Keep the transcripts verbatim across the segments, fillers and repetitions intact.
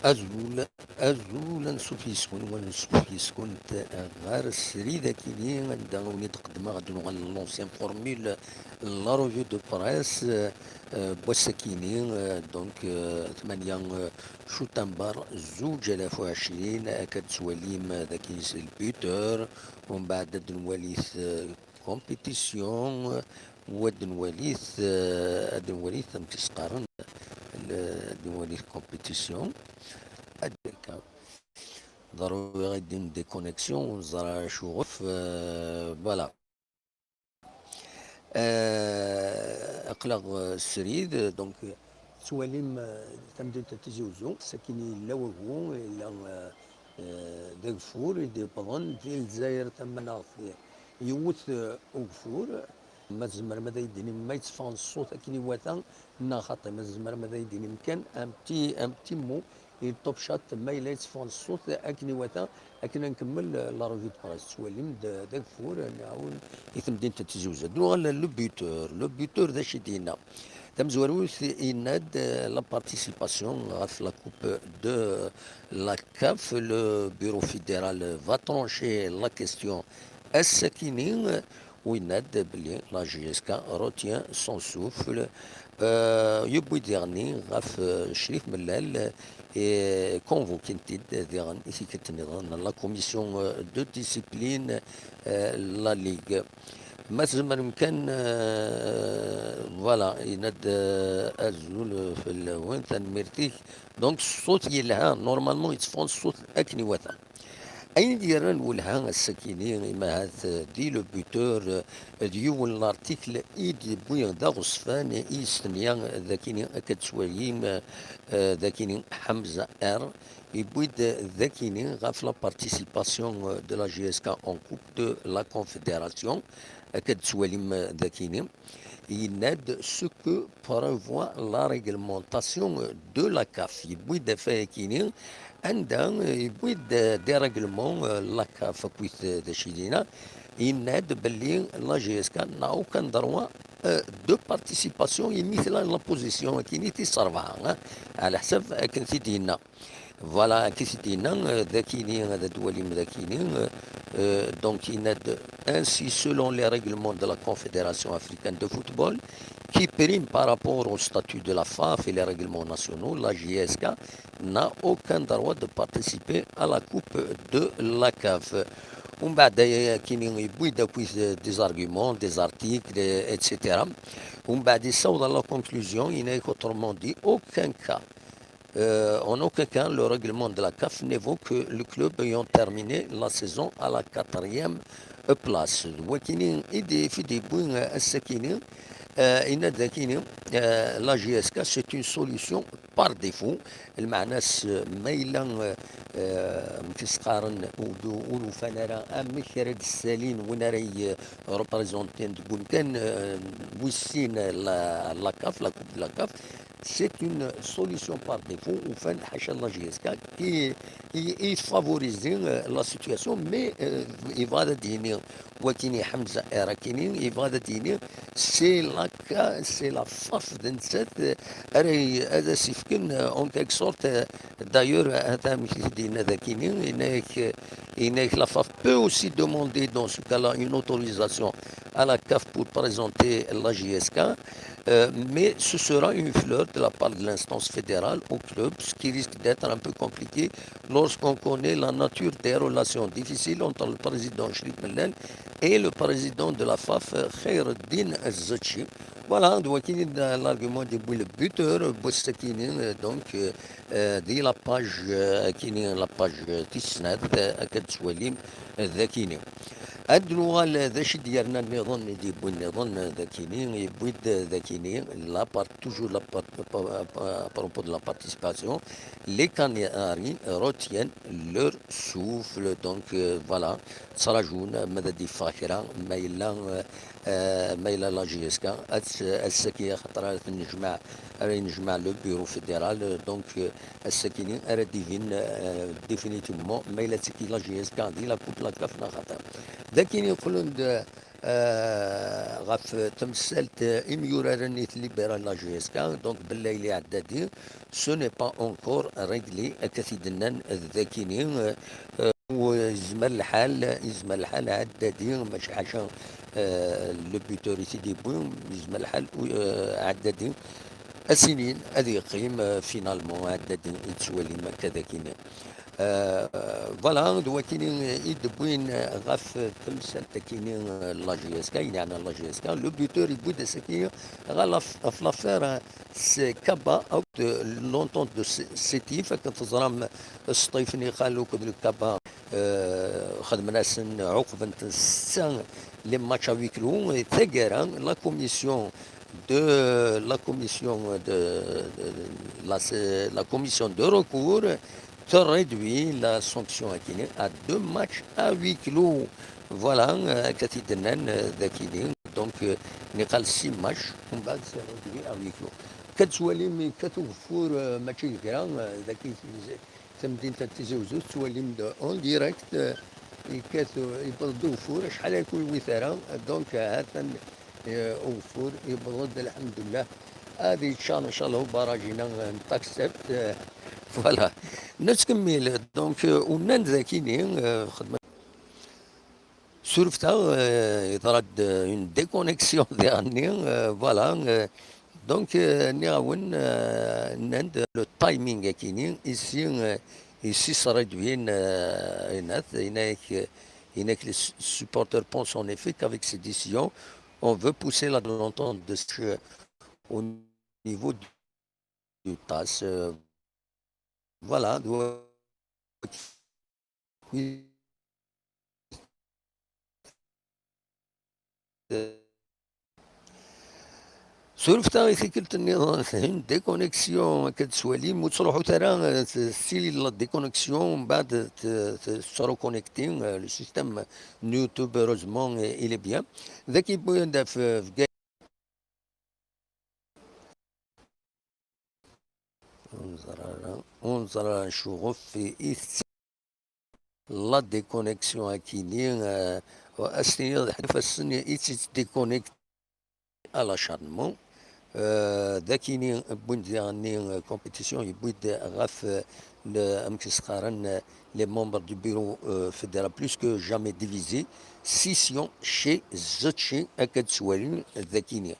Azul, azul, ansuf yes-wen, wa ansuf yes-kent ɣer srid akini, anda wen-id-qeddmeɣ ad nuɣal l'ancienne formule, la revue de presse, euh, n wass-akini, euh, donc, euh, tmanya, euh, Chutambar, zuǧ alaf u ɛecrin, akka d-tettwalim, euh, d akin s le buteur, umbeɛd ad nwali, euh, compétition, euh, wa ad nwali, euh, ad nwali amek i s-qqaren, le-, ad nwali compétition. Ad akka. Ḍerru ad d-in des connexions, ur neẓra acuɣef, euh, voilà. Euh, aql-aɣ, euh, srid, donc, tettwalim, euh, tamdint n Tizi Uzzu, sakin yella wagu, yella, euh, euh, d ageffur i d-yewwḍen di Lezzayer tamaneɣt, yewwet, euh, ugeffur. Ma tzemrem ad yi-d-tinim ma yetteffeɣ ṣṣut akken iwata, neɣ xaṭi? Ma tzemrem ad yi-d-tinim kan un petit, un petit mot, i Top Chat, ma yella yetteffeɣ ṣṣut akken iwata, akken ad nkemmel, euh, la revue de presse. Tettwalim d, d ageffur, euh, nɛawen i temdint n Tizi Uzzu. Ad nuɣal le buteur. Le buteur d acu i d-yenna? Tamezwarut, yenna-d, euh, la participation ɣef la Coupe de la CAF, le bureau fédéral va trancher la question ass-akini, u yenna-d belli la J S K retient son souffle. Euh, yewwi-d diɣenni ɣef, euh, Crif Mellal, et convoquent-t-id diɣen i tikkelt nniḍen la commission, euh, de discipline, euh, la Ligue. Ma tzemrem kan, euh, voilà, yenna-d, euh, azul fell-awen, tanemmirt-ik. Donc, ṣṣut yelha, normalement, yetteffeɣ ṣṣut akken iwata. Ayen i d-yerran welha ass-akini, imahat, euh, di le buteur, euh, d yiwen n l'article i d-yewwi d aɣezfan i yestenya d akini akka d-tettwalim, euh, d akini Hamza R. Yewwi-d d akini ɣef la participation, euh, de la J S K en Coupe de la Confédération, akka d-tettwalim, euh, d akini. Yenna-d ce que prévoit la réglementation de la CAF. Yewwi-d afay akini, anda, euh, yewwi-d, euh, des règlements, euh, la CAF, akkit, euh, d acu i d-yenna. Yenna-d belli la J S K n'a aucun droit, euh, de participation, imi tella la position akini tis rebɛa, hein, ɛla ḥsab akken t-id-yenna. Voilà, akken t-id-yenna, euh, d akini, ad d-twalim d akini, euh, euh, donc, yenna-d, ainsi, selon les règlements de la Confédération africaine de football, qui prime par rapport au statut de la FAF et les règlements nationaux, la J S K n'a aucun droit de participer à la Coupe de la CAF. Umbeɛd, akini, yewwi-d akk des arguments, des articles, et cetera. Umbeɛd, yessaweḍ à la conclusion, yenna-ak, autrement dit, aucun cas, euh, en aucun cas, le règlement de la CAF n'évoque que le club ayant terminé la saison à la quatrième place. D wakini i d-, i d-yewwi, euh, ass-akini, euh, yenna-d akini, euh, la J S K, c'est une solution par défaut. Lmeɛna-s, euh, ma yella, euh, euh, amek i s-qqaren, ur d-, ur ufan ara amek ara d-ssalin win ara y-, représentin deg umkan, euh, wis sin, la, la CAF, la Coupe de la CAF, c'est une solution par défaut, ufan ḥaca la J S K, qui, i, i tfavoriser, euh, la situation, mais, euh, yebɣa ad d-yini wakini Hamza Erakini, yebɣa ad d-yini, c'est la ca-, c'est la FAF d nettat, euh, ara y-, ad as-ifken, euh, en quelque sorte, euh, d'ailleurs, euh, ata amek i t-id-yenna dakini, yenna-yak, euh, yenna-yak la FAF peut aussi demander dans ce cas-là une autorisation à la CAF pour présenter la J S K, euh, mais ce sera une fleur de la part de l'instance fédérale au club, ce qui risque d'être un peu compliqué lorsqu'on connaît la nature des relations difficiles entre le président Chérif Mellal et le président de la FAF, Khaireddine Zetchi. Voilà, d wakini d l'argument i d-yewwi le buteur, n wass-akini, euh, donc, euh, euh, di la page, euh, akini, la page, euh, tis snat, euh, akka d-tettwalim, euh, dakini. Ad nuɣal, euh, d acu i d-yerna nniḍen, i d-yewwi nniḍen, euh, dakini, yewwi-d, euh, dakini, la part-, toujours la part-, pa-, pa-, à propos de la participation, les Canaries retiennent leur souffle, donc, euh, voilà, ttrajun ma ad d-yeffeɣ kra, ma yella, euh, euh, ma yella la J S K, ad, ass-agi axaṭer ara t-nejmeɛ, ara yennejmeɛ le bureau fédéral, euh, donc, euh, ass-akini ara d-ibin, euh, définitivement ma yella d tagi la J S K di la Coupe la CAF neɣ xaṭi. D akin yeqqlen d, euh, ɣef temsalt imyuraren i t-libéral la J S K, donc Belaïli Haddadi, ce n'est pas encore réglé, akka t-id-nnan dakini, euh, euh, yezmer lḥal, yezmer lḥal Haddadi, mačči ḥaca, euh, le buteur i t-id-yewwi, yezmer lḥal, euh, Haddadi, ad s-inin ad yeqqim, euh, finalement, Haddadi i tettwalim akka dakini. Euh, voilà, d wakini i d-wwin ɣef temsalt akini, euh, la J S K, yeɛni la J S K. Le buteur yewwi-d asaki ɣef l'affaire, euh, s Kaba akked l'entente de Sétif, akken teẓram, Sṭif Niqal akked le Kaba, euh, xedmen-asen, ɛuqben-ten setta les matchs à huis clos, et taggara, la commission de la commission de, de la, la commission de recours te réduit la sanction akini à deux matchs à huis clos. Voilà, euh, akka t-id-nnan, euh, dakini. Donc, euh, niqal six matchs, umbeɛd c'est réduit à huis clos. Akka tettwalim yekkat ugeffur, euh, mačči d kra, euh, daki tamdint n Tizi Wezzu, tettwalim-d en direct, euh, yekkat, euh, yewweḍ-d ugeffur, acḥal ay ur yewwit ara, donc, euh, ha-t-an, euh, ugeffur yewweḍ-d, lḥemdullah. Ad yeččar, ncallah, ubaraj-ina n Taxet, euh, voilà. Nettkemmil, donc, euh, unan dakini, euh, xedmen. Surfet-aɣ, euh, yeḍra-d, euh, une déconnexion diɣenni, euh, voilà, euh, donc, euh, nniɣ-awen, euh, nnan-d le timing akini, ici, euh, ici se réduit, euh, yenna-t, yenna-ak, euh, yenna-ak les su-, supporters pensent en effet qu'avec ces décisions, on veut pousser la, l'entente de, euh, au niveau du, du tasse, euh, voilà, donc, Surfet-aɣ i tikkelt nniḍen, une déconnexion, akka d-tettwalim, ur ttruḥut ara, euh, s-, si la déconnexion, mbeɛd t-, t-, tettruconnecti, euh, le système n YouTube, heureusement, il est bien. Daki yewwi-d ɣef, euh, Bgayet. Ur neẓri ara, ur neẓri ara acu ɣef i, i tetti-, la déconnexion akini, euh, ad s-tiniḍ ḥnifasen i tt-, déconnecté à l'acharnement. Euh, dakini wwin-d diɣenni, euh, compétition, yewwi-d ɣef, euh, le, amek i s-qqaren, euh, les membres du bureau, euh, fédéral, plus que jamais divisés, scission chez Zetchi, akka d-ttwalin dakini.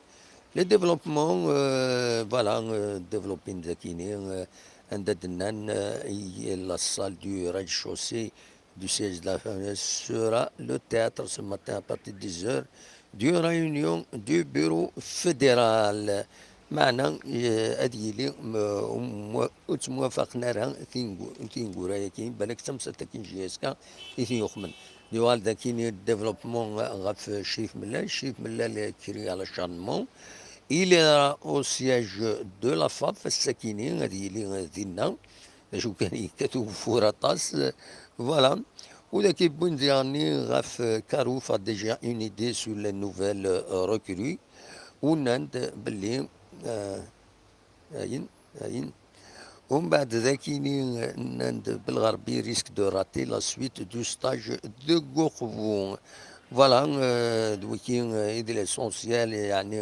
Le développement, euh, voilà, euh, développé dakini, euh, anda d-nnan, euh, la salle du rez-de-chaussée du siège de la F M S sera le théâtre ce matin à partir de dix heures d'une réunion du bureau fédéral. Meɛna, euh, ad yili, euh, ur ttemwafaqen ara tineggura-agi, balak d tamsalt-agi n J S K i ten-yuqmen. Yuɣal dakini développement ɣef Crif Mellal. Crif Mellal, euh, crée à l'acharnement. Il est au siège de la F A F, ass-akini ad yili dinna. D acu kan, yekkat ugeffur aṭas. Voilà. U daki wwin diɣenni ɣef, euh, Carouf a déjà une idée sur les nouvelles, euh, recrues. U nnan-d belli, euh, ayen, ayen. Umbeɛd dakini, euh, nnan-d Belɣerbi risque de rater la suite du stage de Gourvou. Voilà, euh, d wiki, euh, i d l'essentiel, yeɛni,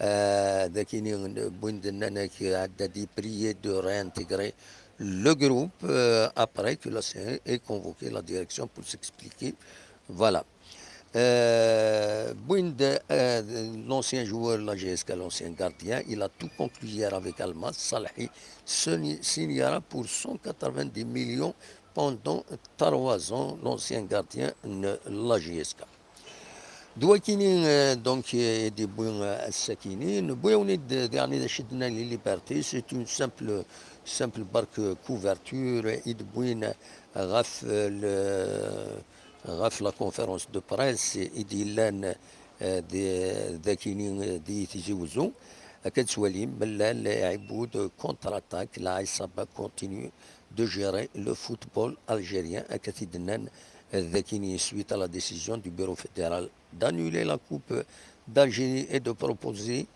euh, dakini wwin-d nnan-ak Haddadi prié de réintégrer le groupe, euh, après que la C N L ait convoqué la direction pour s'expliquer. Voilà. Euh, wwin-d, euh, l'ancien joueur de la J S K, l'ancien gardien, il a tout conclu hier avec Almas. Salahi signera pour cent quatre-vingt-dix millions pendant trois ans, l'ancien gardien de la J S K. D wakini, euh, donc, euh, i d-yewwi, euh, ass-akini. Newwi-awen-id, euh, diɣen d acu i d-nnan les libertés, c'est une simple, simple barque couverture i d-wwin ɣef, euh, le, ɣef la conférence de presse i d-yellan, euh, d-, dakini, euh, di Tizi Wezzu. Akka d-tettwalim, Mellal iɛiwed contre-attaque, la Isaba continue de gérer le football algérien, akka t-id-nnan, euh, dakini suite à la décision du bureau fédéral d'annuler la Coupe d'Algérie et de proposer,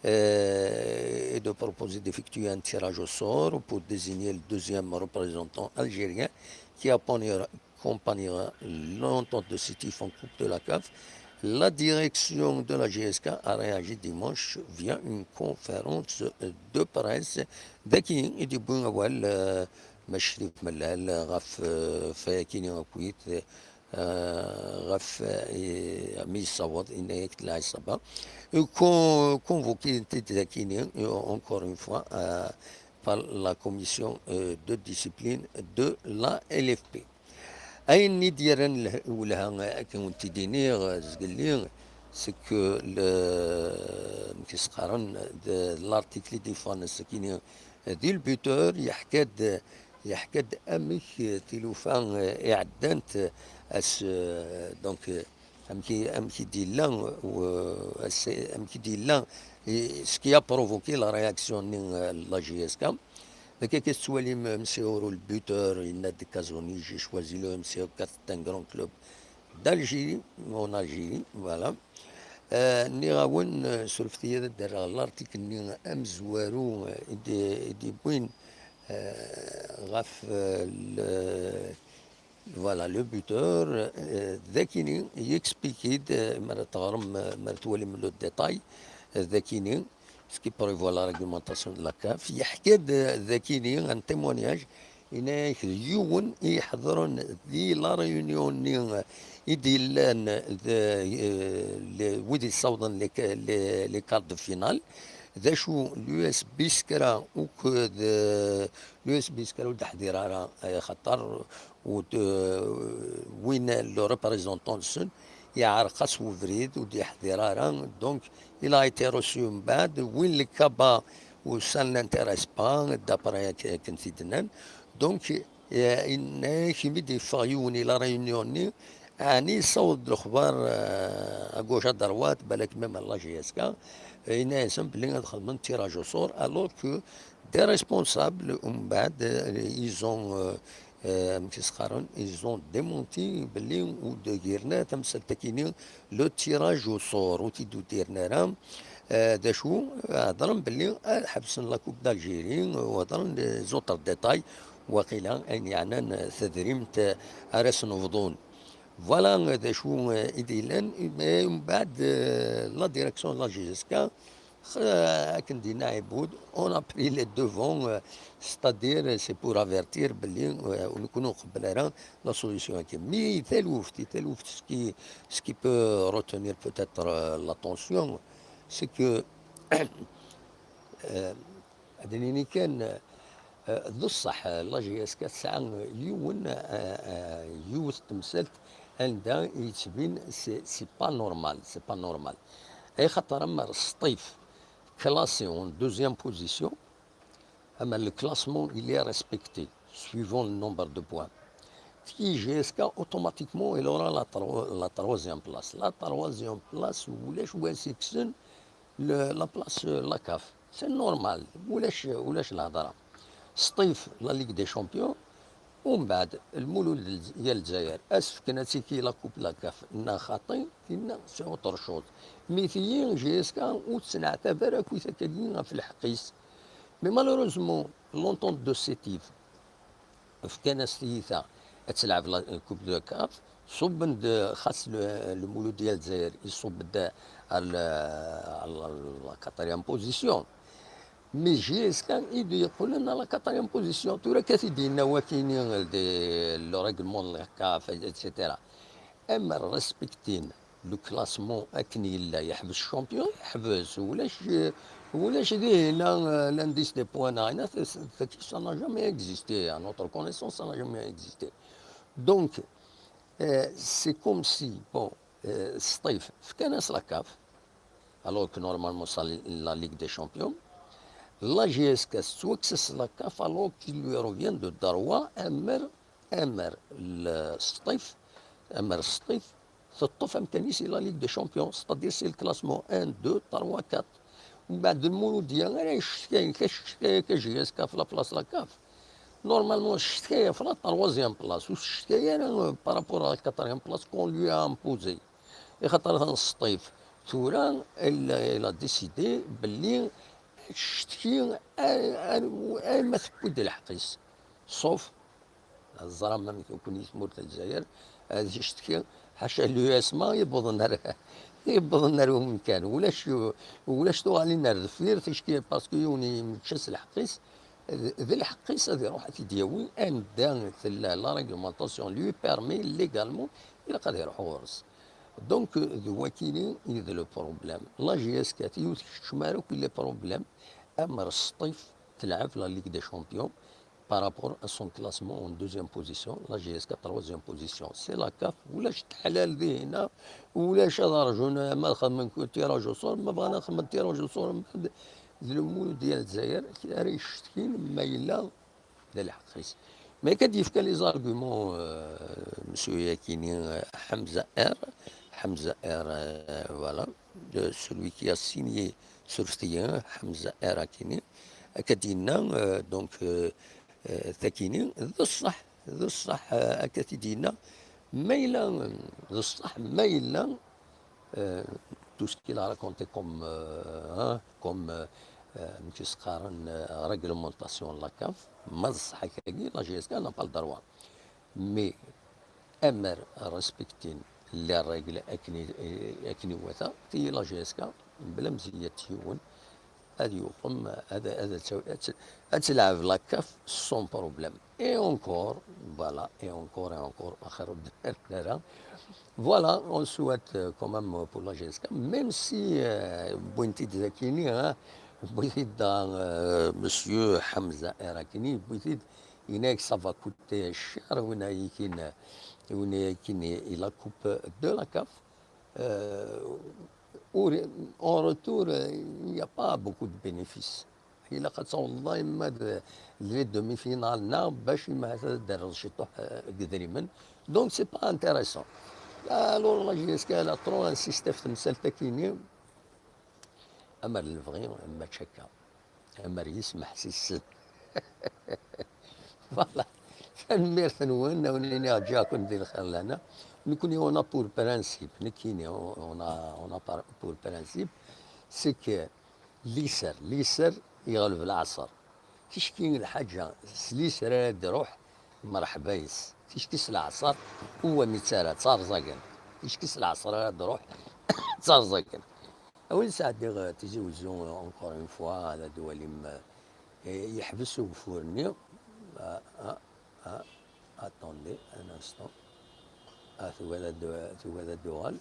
euh, et de proposer d'effectuer un tirage au sort pour désigner le deuxième représentant algérien qui accompagnera, accompagnera l'entente de Sétif en Coupe de la CAF. La direction de la J S K a réagi dimanche via une conférence de presse. Daki i d-yewwi awal, euh, Mac Crif Mellal ɣef, euh, ɣef wayakini akkit, euh, ɣef, euh, mi yessaweḍ, yenna-yak-d lɛiṣaba. Con-, convoqué-t-id dakini, euh, encore une fois, euh, par la commission, euh, de discipline de la L F P. Ayen i d-yerran leh-, welha, akken wen-t-id-iniɣ, eh, zgelli, c'est que le, amek i s-qqaren, de l'article i d-yeffɣen ass-akini di le buteur, yeḥka-d, yeḥka-d amek, eh, tilufa, eh, i ɛeddant, eh, ass, eh, donc, eh, amek i, amek i d-yella, eh, ass, amek i d-yella, eh, ce qui a provoqué la réaction-nni, eh, n la J S K. Dagi akka tettwalim, eh, M C Oro, le buteur, yenna-d Kazoni, j'ai choisi le M C O car c'est un grand club d'Algérie, en Algérie, voilà. Eh, nniɣ-awen, eh, surfet-iyi ad d-rreɣ l'article-nni amezwaru, eh, i d-, i d-yewwin, eh, ɣef, eh, le, voilà, le buteur, eh, dakini, yexplique-id, eh, mi ara teɣrem, eh, mi ara twalim le détail, eh, dakini, ce qui prévoit la réglementation de la CAF. Yeḥka-d, eh, dakini, un témoignage, yenna-yak d yiwen i iḥeḍren di la réunion-nni, eh, i d-yellan d, eh, le, wid yessawḍen les, les, les quarts de finale. D acu, l'U S Biskra, ur d, l'U S Biskra ur d-teḥḍir ara, eh, xaṭer ur d, win, le représentant-nsen, yeɛreq-as webrid, ur d-yeḥḍir ara. Donc, il a été reçu mbeɛd, win le CABA, ça ne l'intéresse pas, d'après akken t-id-nnan. Donc, eh, yenna-yak imi d-yeffeɣ yiwen i la réunion-nni, ɛni yessaweḍ-d lexbar, eh, à gauche, à droite, balak même à la J S K, eh, yenna-yasen belli ad xedmen tirage au sort, alors que des responsables, mbeɛd, eh, ils ont, eh, eh, amek i s-qqaren, ils ont démenti belli ur d-giren ara tamsalt-akini, le tirage au sort, ur t-id-, ur d-giren ara. Eh, d acu, eh, heddren belli ad ḥebsen la Coupe d'Algérie, u heddren les autres détails, waqila ayen yeɛnan, eh, tadrimt, eh, ara sen-bḍun. Voilà, eh, d acu, eh, i d-yellan, mais mbeɛd, eh, la direction de la J S K, eh, akken d-yenna Ɛibud, on a pris les devants, eh, c'est-à-dire, eh, c'est pour avertir belli, eh, nekkni ur nqebbel ara la solution-agi. Mais taluft, taluft, ce qui, ce qui peut retenir peut-être, eh, l'attention, c'est que, eh, ad d-nini kan, eh, d ṣṣeḥ, eh, la J S K tesɛa yiwen, eh, eh, yiwet n temsalt anda yettbin c'est, c'est pas normal, c'est pas normal. Ay xaṭer amer Sṭif classé en deuxième position, amer le classement, il est respecté, suivant le nombre de points. Tiki J S K, automatiquement, il aura la troi-, la troisième place. La troisième place, ulac wa s-ikksen le, la place, euh, la CAF. C'est normal. Ulac, ulac lhedra. Sṭif, la Ligue des Champions, Umbeɛd, Lmulud n Lez-, ya Lezzayer, ad s-fken ad tiki la Coupe la CAF, neɣ xaṭi, tinna c'est autre chose. Mi tiyi, J S K ur tettneɛtab ara akk i takali ɣef lḥeqq-is. Mais malheureusement, l'entente de Sétif, fkan-as tiyita ad telɛeb la Coupe de CAF, ṣubben-d, xas le, Lmulud ya Lezzayer, iṣubb-d ar la, ar la, la quatrième position. Mais J S K i d-yeqqlen à la quatrième position. Tura akka t-id-yenna wakini de, le règlement de la CAF, et cetera. Amer respectin le classement akken yella, yeḥbes champion, yeḥbes, ulac, ulac dihin, euh, l'indice des points, neɣ, ça n'a jamais existé, à notre connaissance, ça n'a jamais existé. Donc, euh, c'est comme si, bon, euh, Sṭif, fkan-as la CAF, alors que normalement c'est la Ligue des Champions. La J S K tettwakkes-as la CAF alors qu'il lui revient de droit amer, amer le Sṭif, amer Sṭif teṭṭef amkan-is i la Ligue des Champions, c'est-à-dire c'est le classement un, deux, trois, quatre. Mbeɛd Lmulud ya ara yecetkayen, ka yecetkayen ka J S K ɣef la place la CAF. Normalement, yecetkayen ɣef la troisième place, ur yecetkayen ara, euh, par rapport à la quatrième place qu'on lui a imposée. Ixaṭer atan Sṭif, tura, il, il a décidé belli tecetki ar, ar, arma tewwi-d lḥeqq-is. Sauf, teẓram amek akk-nni tmurt n Lezzayer, ad yecetki ḥaca l'U S M A yewwḍen ar, yewwḍen ar umkan. Ulac, ulac tuɣalin ar deffir, ticki, parce que yiwen yečča s lḥeqq-is, d, d lḥeqq-is ad iruḥ ad t-id-yawi anda tella la réglementation lui permet légalement, ilaq ad iruḥ ɣur-s. Donc, d wakini i d le problème. La J S K, yiwet keččem ara akk les problèmes, amer Sṭif telɛeb la Ligue des Champions par rapport à son classement en deuxième position, la J S K troisième position. C'est la CAF, ulac ttḥalal dihina, ulac ad rjun ma xedmen tirage au sort, ma bɣan ad xedmen tirage au sort, d le mondial Lezzayer, ara yecetkin ma yella d lḥeqq-is. Mais akka d-yefka les arguments, euh, monsieur Yakini, euh, Hamza R, Hamza R, euh, voilà, de celui qui a signé sur Ftiyen, Hamza R Akini, akka d-yenna, euh, donc, euh, euh, takini, d ṣṣeḥ, d ṣṣeḥ, euh, akka t-id-yenna, ma yella, d ṣṣeḥ, ma yella, euh, tout ce qu'il a raconté comme, euh, hein, comme, euh, euh, amek i s-qqaren, euh, réglementation n la CAF, ma d ṣṣeḥ akkagi, la J S K n'a pas le droit. Mais amer respectin les règles akken i, akken iwata, tigi la J S K, bla mzeyya n yiwen, ad yuqem, ad, ad, ad, ad, ad telɛeb la CAF sans problème. Et encore, voilà, et encore, et encore, axir ur d-nerra. Voilà, on souhaite, euh, quand même pour la J S K, même si, euh, wwin-t-id d akini, hein, wwin-t-id, euh, monsieur Hamza Erakini, wwin-t-id, yenna-yak ça va coûter cher, win-a yakin, win-a yakin i la coupe de la CAF. Euh, ur, en retour, euh, il n'y a pas beaucoup de bénéfices. Ilaq ad tawḍeḍ imma d, d les demi-finales neɣ bac imma ad d-terreḍ ciṭuḥ, euh, deg idrimen. Donc c'est pas intéressant. Alors la J S K elle a trop insisté ɣef temsalt akini. Amer lebɣi, mačči akka. Amer yesmeḥ s issen. Voilà. Tanemmirt-nwen, a wen-iniɣ ǧǧiɣ-ken di lxir lehna. Nekkni on a pour principe, nekkini on a, on a par, pour principe, c'est que liser, liser iɣleb leɛṣer. Ticki lḥaǧa s liser ara d-ruḥ, mreḥba yes. Ticki s leɛṣer, uwa mi ttara, ttarẓagen. Ticki s leɛṣer ara d-ruḥ, ttarẓagen. A win sɛeddiɣ, euh, Tizi Wezzu, euh, encore une fois, ad d-walim, euh, yeḥbes ugeffur-nni. Ah, ah, ah, attendez un instant. Ah, tugi ad d-, tugi ad d-tuɣal.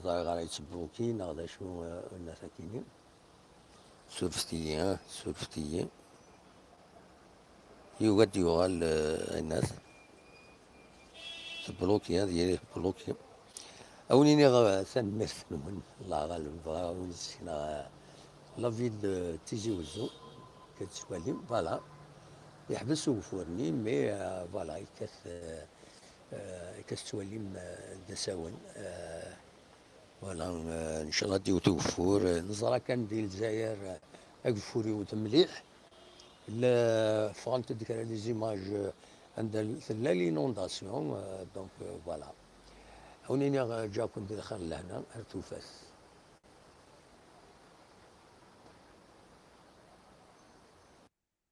Ẓriɣ ara yettbloki neɣ d acu, euh, nna takini. Surfet-iyi, ah, surfet-iyi. Yugi ad d-yuɣal, eh, Anas. Tebloki, ad yili tebloki. A wen-iniɣ, eh, tanemmirt-nwen, Allah ɣaleb, bɣiɣ a wen-sekneɣ, eh, la ville de Tizi Wezzu, tettwalim, voilà. Yeḥbes ugeffur-nni, mais, eh, voilà, yekkat, eh, eh, yekkat tettwalim, eh, d asawen, eh, Voilà, euh, nchallah ad d-iwet ugeffur. Euh, neẓra kan di Lezzayer, euh, ageffur iwet mliḥ. La, ffɣent-d kra des images, euh, anda tella l'inondation, euh, donc, euh, voilà. A wen-iniɣ, euh, ǧǧiɣ-ken di lxir lehna, ar tufat.